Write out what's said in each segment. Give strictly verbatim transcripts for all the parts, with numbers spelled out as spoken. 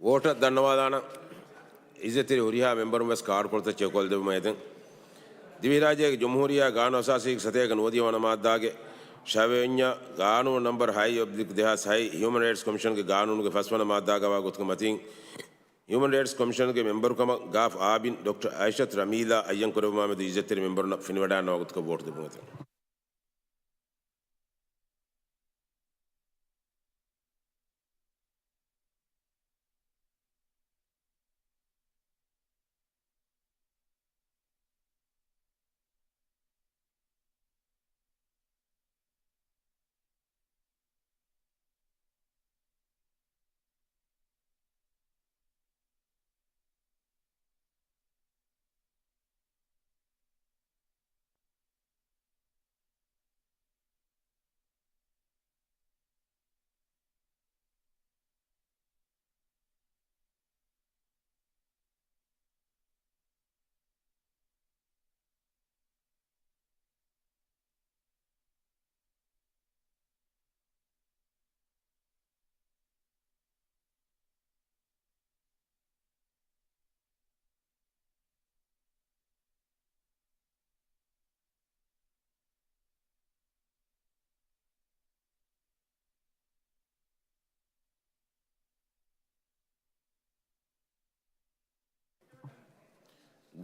ވޯޓަށް ދަންނަވާލާނަން. އިއްޒަތްތެރި ހުރިހާ މެމްބަރުން ވެސް ކާޑުކޮޅުތައް ޗެކުކޮށްލެއްވުމަށް އެދެން. ދިވެހިރާއްޖޭގެ ޖުމްހޫރިއްޔާ ގާނޫނު އަސާސީގެ ސަތޭކަ ނުވަދިހަ ވަނަ މާއްދާގެ ޝަވިޔަންޏާ ގާނޫނު ނަމްބަރު ހައެއް އޮބްލިކް ދެހާސް ހައެއް ހިއުމަން ރައިޓްސް ކޮމިޝަންގެ ގާނޫނުގެ ފަސްވަނަ މާއްދާގަވާ ގޮތުގެ މަތިން ހިއުމަން ރައިޓްސް ކޮމިޝަންގެ މެމްބަރުކަމަށް ގާފް އާބިން ޑޮކްޓަރ އައިޝަތު ރަމީލާ އައްޔަން ކުރެއްވުމާމެދު އިއްޒަތްތެރި މެމްބަރުންނަށް ފެނިވަޑައިގަންނަވާ ގޮތަކަށް ވޯޓު ދެއްވުން އެދެން.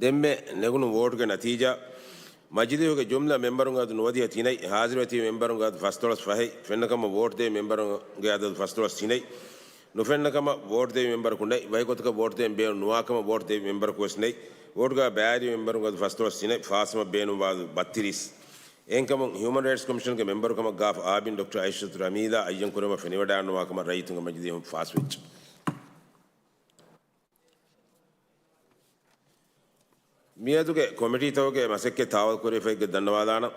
ދެންމެ ނެގުނު ވޯޓުގެ ނަތީޖާ، މަޖިލީހުގެ ޖުމްލަ މެމްބަރުންގެ އަދަދު ނުވަދިހަ ތިނެއް، ހާޒިރުވެތިބި މެމްބަރުންގެ އަދަދު ފަސްދޮޅަސް ފަހެއް، ފެންނަކަމަށް ވޯޓު ދެވި މެމްބަރުންގެ އަދަދު ފަސްދޮޅަސް ތިނެއް، ނުފެންނަކަމަށް ވޯޓު ދެވި މެމްބަރަކު ނެތް، ވަކި ގޮތަކަށް ވޯޓު ދެވިން ބޭނުން ނުވާކަމަށް ވޯޓު ދެވި މެމްބަރަކު ވެސް ނެތް، ވޯޓުގަ ބައިވެރި މެމްބަރުންގެ އަދަދު ފަސްދޮޅަސް ތިނެއް، ފާސްވުމަށް ބޭނުންވާ ބައްތިރީސް. އެހެންކަމުން ހިއުމަން ރައިޓްސް ކޮމިޝަންގެ މެމްބަރުކަމަށް ގާފް އާބިން ޑޮކްޓަރ އައިޝަތު ރަމީލާ އައްޔަން ކުރެއްވުމަށް ފެނިވަޑައިގަންނަވާކަމަށް ރައްޔިތުންގެ މަޖިލީހުން ފާސްވެއްޖެ. މިއަދުގެ ކޮމިޓީތަކުގެ މަސައްކަތް ތާވަލްކުރެވިފައިގެން ދަންނަވާލާނަން.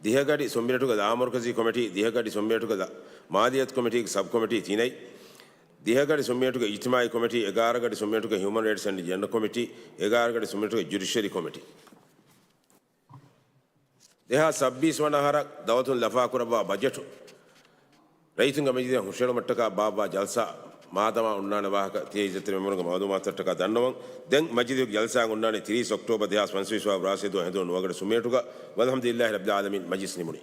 ދިހަގަޑި ސުންބިލެޓުގެ ލާމަރުކަޒީ ކޮމިޓީ، ދިހަގަޑި ސުންބިލެޓުގެ ލަ-، މާލިޔަތު ކޮމިޓީގެ ސަބް ކޮމިޓީ ތިނެއް، ދިހަގަޑި ސުންބިލެޓުގެ އިޖްތިމާއީ ކޮމިޓީ، އެގާރަ ގަޑި ސުންބިލެޓުގެ ހިއުމަން ރައިޓްސް އެންޑް ޖެންޑަރ ކޮމިޓީ، އެގާރަ ގަޑި ސުންބިލެޓުގެ ޖުޑިޝަރީ ކޮމިޓީ. ދެހާސް ސައްބީސް ވަނަ އަހަރަށް ދައުލަތުން ލަފާކުރައްވާ ބަޖެޓު ރައްޔިތުންގެ މަޖިލީހަށް ހުށަހެޅުމަށްޓަކާ ބާއްވާ ޖަލްސާ މާދަމާ އޮންނާނެ ވާހަކަ ތިޔަ އިއްޒަތްތެރި މެމްބަރުންގެ މައުލޫމާތުތައްޓަކާ ދަންނަވަން. ދެން މަޖިލީހުގެ ޖަލްސާއަށް އޮންނާނީ ތިރީސް އޮކްޓޯބަރ ދެހާސް ފަންސަވީސް ވަނަ ރާސް ދުވަހު ހެނދުނު ނުވަ ގަޑި ސުންބިލެޓުގަ. ވަލްޙަމްދުލިއްލާހި ރައްބިލް ޢާލަމީން. މަޖިލިސް ނިމުނީ.